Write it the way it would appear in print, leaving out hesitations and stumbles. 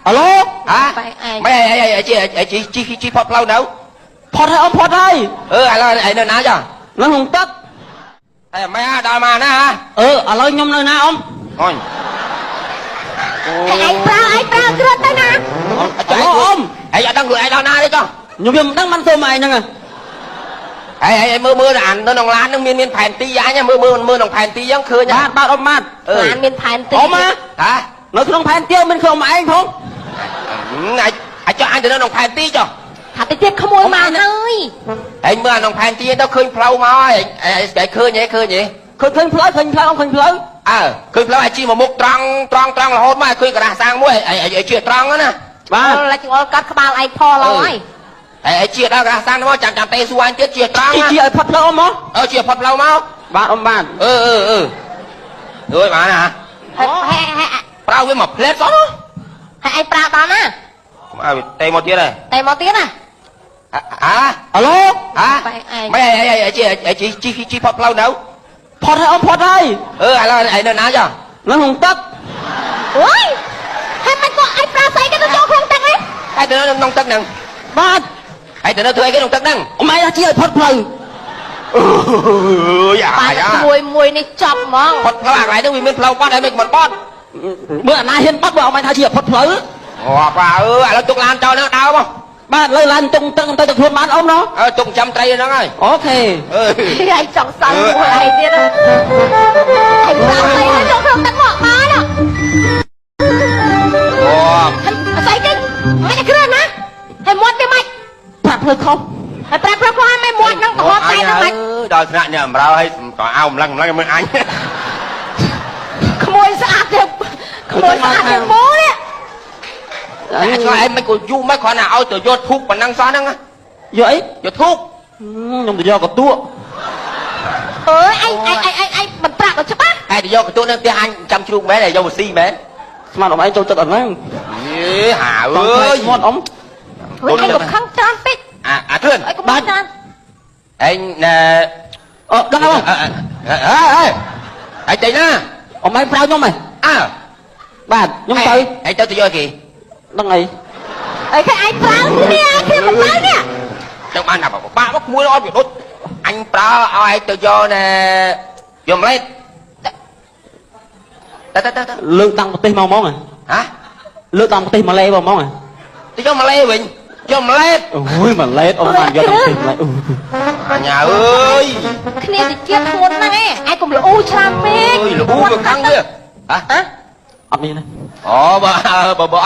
អាឡូ ហ៎ បែកឯង មិនអីអីជីអីជីជីជីផុតផ្លូវនៅ ផុតហើយអ៊ំផុតហើយ អឺឥឡូវឯនៅណាចុះ នៅក្នុងទឹក អេម៉ែដល់មកណាហ៎ អឺឥឡូវខ្ញុំនៅណាអ៊ំ អូន ហើយឯងប្រើឯងប្រើគ្រឿនទៅណា អាឡូអ៊ំ ឯងអត់ដឹងខ្លួនឯងដល់ណាទេចុះ ខ្ញុំវាមិនដឹងបានសួរមកឯងហ្នឹង ឯងឯងមើលមើលអានៅក្នុងឡានហ្នឹងមានមានផែនទីអញមើលមើលមើលក្នុងផែនទីហ្នឹងឃើញ បាទបាទអ៊ំបាទ អឺ ឡានមានផែនទី អ៊ំណា ហ៎ នៅក្នុងផែនទីមិនឃើញអ៊ំឯងផង អាចអាចចុះអញទៅនៅក្នុងផែនទីចុះ ថាតិចទៀតក្មួយមកហើយ ឯងមើលអាក្នុងផែនទីទៅឃើញផ្លូវមកហើយឯងឃើញហ៎ឃើញហ៎ ឃើញឃើញផ្លូវឃើញផ្លូវអ៊ំឃើញផ្លូវ អើឃើញផ្លូវឯងជិះមកមុខត្រង់ត្រង់ត្រង់រហូតមកឃើញក្រាស់សាំងមួយឯងឯងជិះត្រង់ណា បាទ លចងល់កាត់ក្បាលឯងផលហើយ ឯងជិះដល់ក្រាស់សាំងមកចាំចាំទេសួរអញទៀតជិះត្រង់ ជីជីឲ្យផុតផ្លូវអ៊ំមក អឺជិះផុតផ្លូវមក បាទអ៊ំបាទ អឺអឺអឺអើយបានណា ហើយហើយហើយ ប្រើវាមកផ្លែតសោះ ហើយឯងប្រើដល់ណា កុំឲ្យទេមកទៀតហើយ តែមកទៀតណា អា អាឡូ អា បែកឯង មិនអីអីជីអីជីជីជីផុតផ្លូវនៅ ផុតហើយអ៊ំផុតហើយ អឺឥឡូវឯងនៅណាចុះ នៅក្នុងទឹក អូយហើយមិនក៏ឯងប្រើស្អីគេទៅចូលក្នុងទឹកឯង ឯងទៅនៅក្នុងទឹកហ្នឹង បាទ ឯងទៅនៅធ្វើអីគេក្នុងទឹកហ្នឹង អ៊ំឯងថាជីឲ្យផុតផ្លូវ អើយអា បាន យ៉ា ក្មួយមួយនេះចប់ហ្មង ផុតផ្លូវអាកន្លែងហ្នឹងវាមានផ្លូវបាត់ហើយមិនបាត់ មើលអាណាហ៊ានបាត់បើអ៊ំឯងថាជីឲ្យផុតផ្លូវ អូប៉ាអើឥឡូវទុកឡានចោលហ្នឹងដើរមក បាទលើឡានតុងទឹកទៅទៅខ្លួនបានអ៊ំណោះ អើទុកចាំត្រីហ្នឹងហើយ អូខេ អើ ឯងចង់សល់មួយឯងទៀតឯងប្រើស្អីទៅចូលក្នុងទឹកមកបាន អូ ហើយស្អីគេមិនគ្រឿនណាហើយមាត់វាមិន ប្រាប់ផ្លូវខុស ហើយប្រាប់ប្រាប់គាត់ឲ្យមាត់ហ្នឹងក្រហមតែហ្នឹងមិន ដល់ថ្នាក់អ្នកអំរើឲ្យក៏អោម្លឹងម្លឹងមើលអញ ក្មួយស្អាតទេក្មួយស្អាតទេម៉ូនេះ អញឆ្លើយឯងមិនក៏យូរមិនគ្រាន់តែឲ្យទៅយកធូបប៉ុណ្ណឹងសោះហ្នឹង យកអី យកធូប ខ្ញុំទៅយកកតួ អើយឯងឯងឯងឯងមិនប្រាប់ឲ្យច្បាស់ ឯងទៅយកកន្ទួតនៅផ្ទះអញចាំជ្រូកមែនឯងយកមកស៊ីមែន ស្មានអ៊ំឯងចូលចិត្តអត់ហ្នឹង យេហាអើយ ស្មាត់អ៊ំ អើយឯងក៏ខឹងច្រើនពេក អាអាទ្រឿន ឯងក៏មិនច្រើន ឯងណែ អឺដឹងហើយ អេអេឯងទៅណា អ៊ំឯងប្រើខ្ញុំហ៎ អើ បាទខ្ញុំទៅ ឯងទៅទៅយកគេ ដឹងអី អីគេឯងប្រើគ្នាគ្នាមិនប្រើនេះ ចឹងបានថាបាក់មកមួយអត់វាដុតអញប្រើឲ្យឯងទៅយកណែយកម្លេចទៅទៅទៅ លើកតាំងប្រទេសមកហ្មង ហ៎ លើកតាំងប្រទេសម៉ាឡេមកហ្មង ទៅយកម៉ាឡេវិញយកម្លេច អូយម៉ាឡេអ៊ំបានយកតាំងប្រទេសម៉ាឡេ អញ្ញាអើយ គ្នាតិចធ្ងន់ណាស់ឯងឯងកុំលូច្រើនពេក អើយលូវាខឹងវាហ៎ ហ៎ អត់មានទេ អូបើបើអត់